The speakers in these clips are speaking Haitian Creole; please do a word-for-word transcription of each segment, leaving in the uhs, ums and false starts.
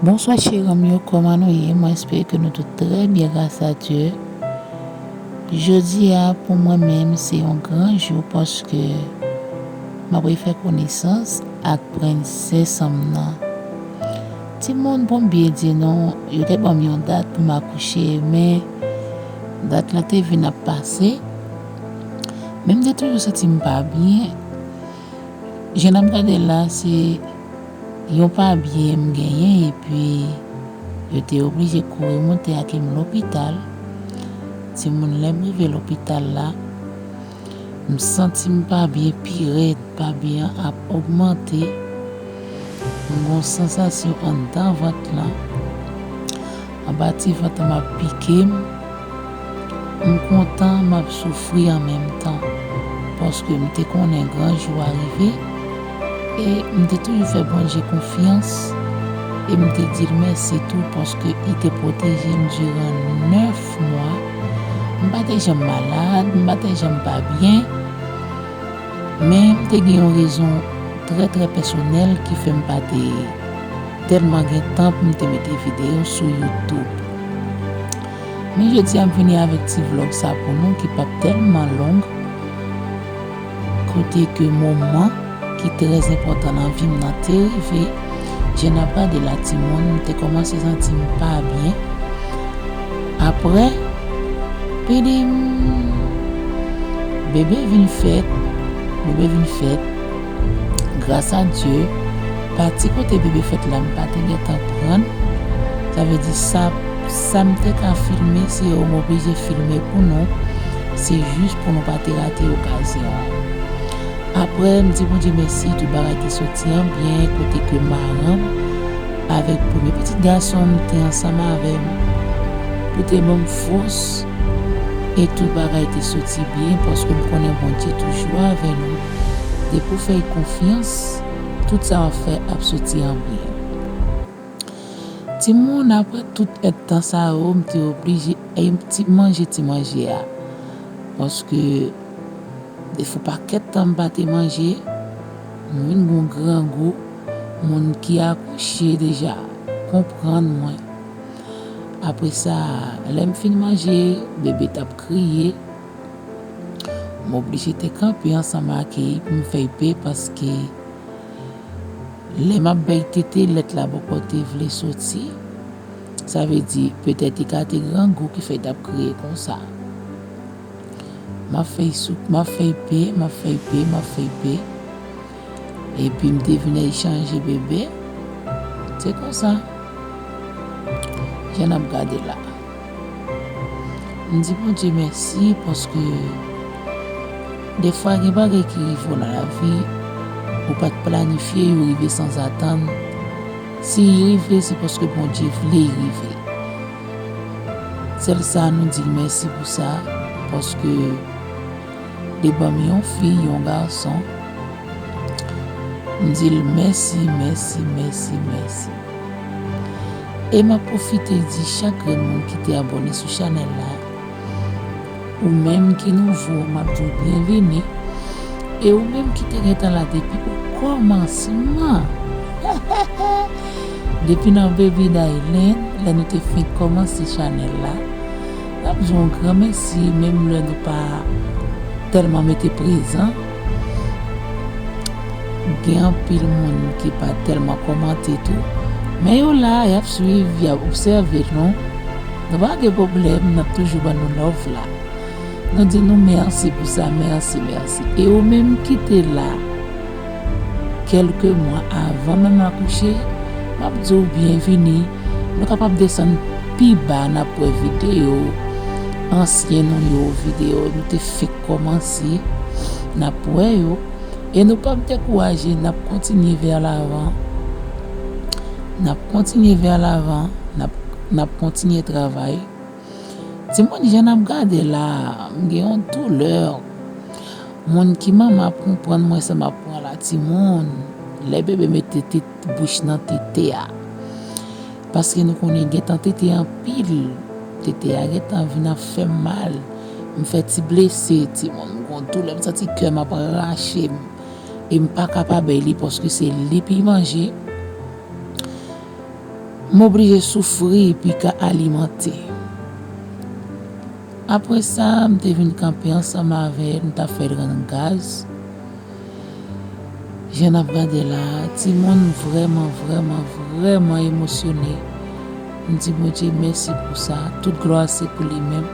Bonswa cheranm yo, kòman nou ye? Mwen espere ke nou tout trè byen gras a Dye. Jodi a pou mwen menm se yon gran jou paske m ap refè konesans ak prensès an m nan. Timoun, pou m byen di nou, yo te ban m yon dat pou m akouche, men dat la te vin ap pase. Men m te toujou santi m pa byen. Jan n ap gade la, se yon pa byen m genyen, epi yo te oblije kouri monte ak m lopital. Timoun, lè m rive lopital la, m santi m pa byen pi rèd, pa byen an ap ogmante. M gon sansasyon anndan vant lan. Anba ti vant lan ap pike m. M kontan, m ap soufri an menm tan, paske m te konnen gran jou a rive, e m te toujou fè Bondye konfyans, e m te di l mèsi tou, paske li te pwoteje m diran nèf mwa. M pa te janm malad, m pa te janm pa byen. Men m te gen yon rezon trè, trè pèsonèl ki fè m pa te tèlman gen tan pou m te mete videyo sou YouTube. Men jodi a, m vini avèk ti vlòg sa pou nou ki p ap tèlman long, kote ke moman ki trè enpòtan nan vi m nan te rive. Jan n ap gade la, timoun, m te kòmanse santi m pa byen. Apre, pidim, bebe vin fèt, bebe vin fèt. Gras a Dye, pati kote bebe fèt la, m pa te gentan pran. Sa vle di sa, sa m te ka filme, se yo m oblije filme pou nou. Se jis pou nou pa te rate okazyon an. Apre, m di Bondye mèsi, tout bagay te soti an byen, kote ke maran m avèk premye pitit gason m te ansanm avè m pou te ban m fòs, e tout bagay te soti byen, paske m konnen Bondye toujou avè nou. Depi w fè l konfyans, tout sa w ap fè ap soti an byen. Timoun, apre tout èdtan sa yo, m te oblije, e, ti manje, ti manje a. Paske depi yon pakèt tan m pa te manje, m vin gon grangou. Moun ki akouche deja konprann mwen. Apre sa, lè m fin manje, bebe t ap kriye. M oblije te kanpe ansanm ak li pou m fè l pe, paske lè m ap bay tete, lèt la poko te vle soti. Sa vle di, petèt li ka te grangou ki fè l t ap kriye konsa. M ap fè l sou, m ap fè l pe, m ap fè l pe, m ap fè l pe. Epi m te vin al chanje bebe. Se konsa. Jan n ap gade la. M di Bondye mèsi paske defwa gen bagay ki rive w nan lavi, ou pa t planifye, yo rive sanzatann. Si y rive, se paske Bondye vle y rive. Sèl sa, nou di l mèsi pou sa, paske li ban m yon fi, yon gason. M di l mèsi, mèsi, mèsi, mèsi. E m ap pwofite di chak grenn moun ki te abòne sou chanèl la, ou menm ki nouvo, m ap di w byenvini. E ou menm ki te gentan la depi o kòmansman, depi nan Baby Dylan, lè nou te fenk kòmanse chanèl la, n ap di w yon gran mèsi, menm lè nou pa tèlman mete prezan. Gen anpil moun ki pa tèlman kòmante tou, men yo la, y ap swiv, y ap obsève nou. Nou pa gen pwoblèm, n ap toujou ban nou love la. Nou di nou mèsi pou sa, mèsi, mèsi. E ou menm ki te la kèlke mwa avan menm akouche, m ap di w byenvini. Nou kapab desann pi ba, n ap wè videyo ansyen nou yo, videyo nou te fenk kòmanse, n ap wè yo. E nou p ap dekouraje, n ap kontinye vè lavan. N ap kontinye vè lavan, n ap, n ap kontinye travay. Timoun, jan n ap gade la, m gen yon doulè. Moun ki manman ap konprann mwen sa m ap pran la, timoun. Lè bebe mete tet, bouch nan tete a. Paske nou konnen gentan tete anpil. Tete a gentan vin ap fè m mal. M fè ti blese, timoun. M gon doulè, m santi kè m ap rache m. E m pa ka pa bay li paske se li pou l manje. M oblije soufri pou l ka alimante. Apre sa, m te vin kanpe ansanm avè l, m t ap fè l rann gaz. Jan n ap gade la a, timoun vrèman, vrèman, vrèman emosyone. M di Bondye mèsi pou sa. Tout glwa se pou li menm.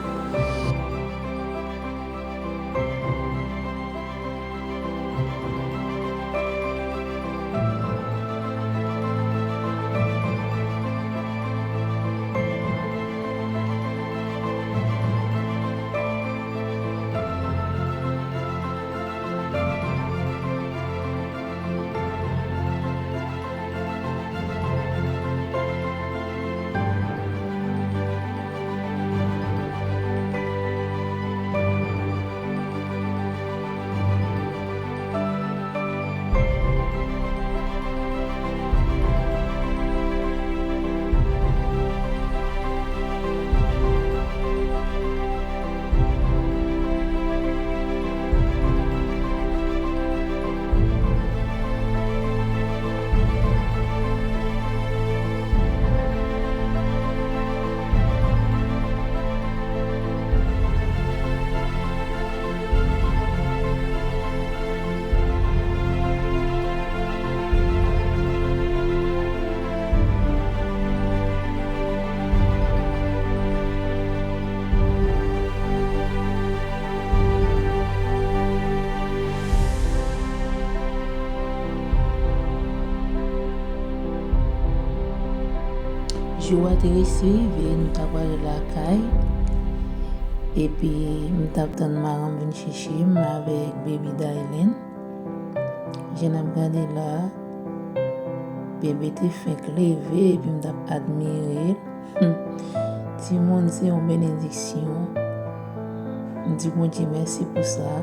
Jou a te resi rive, nou ta prale lakay. Epi, m t ap tann maranm vin chèche m avèk baby Dylan. Jan n ap gade la, bebe te fenk leve epi m t ap admire l. Timoun se yon benediksyon. M di Bondye mèsi pou sa.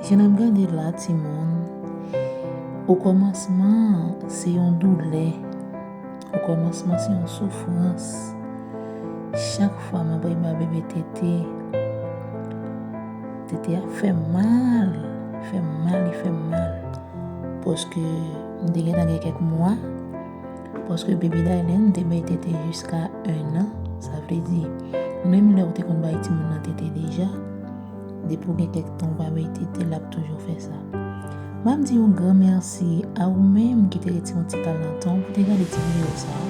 Jan n ap gade la, timoun, okòmansman, se yon doulè. Okòmansman, se yon soufrans. Chak fwa m ap ba bebe tete, tete a fè m mal, fè m mal, li fè m mal. Paske m te gentan gen kèk mwa, paske baby Dylan te bay tete jiska en an. Sa vle di, menm lè ou te konn bay timoun nan tete deja, depi w gen kèk tan ou pa bay tete, l ap toujou fè sa. M ap di yon gran mèsi a ou menm ki te retire yon ti kal nan tan w pou te gade ti videyo sa a.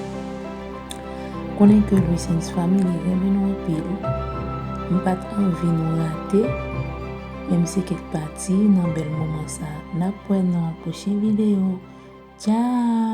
Konnen ke Louisens Family renmen nou anpil. M pa t anvi nou rate, menm si kèk pati nan bèl moman sa a. N ap wè nan yon pwochen videyo. Tchao!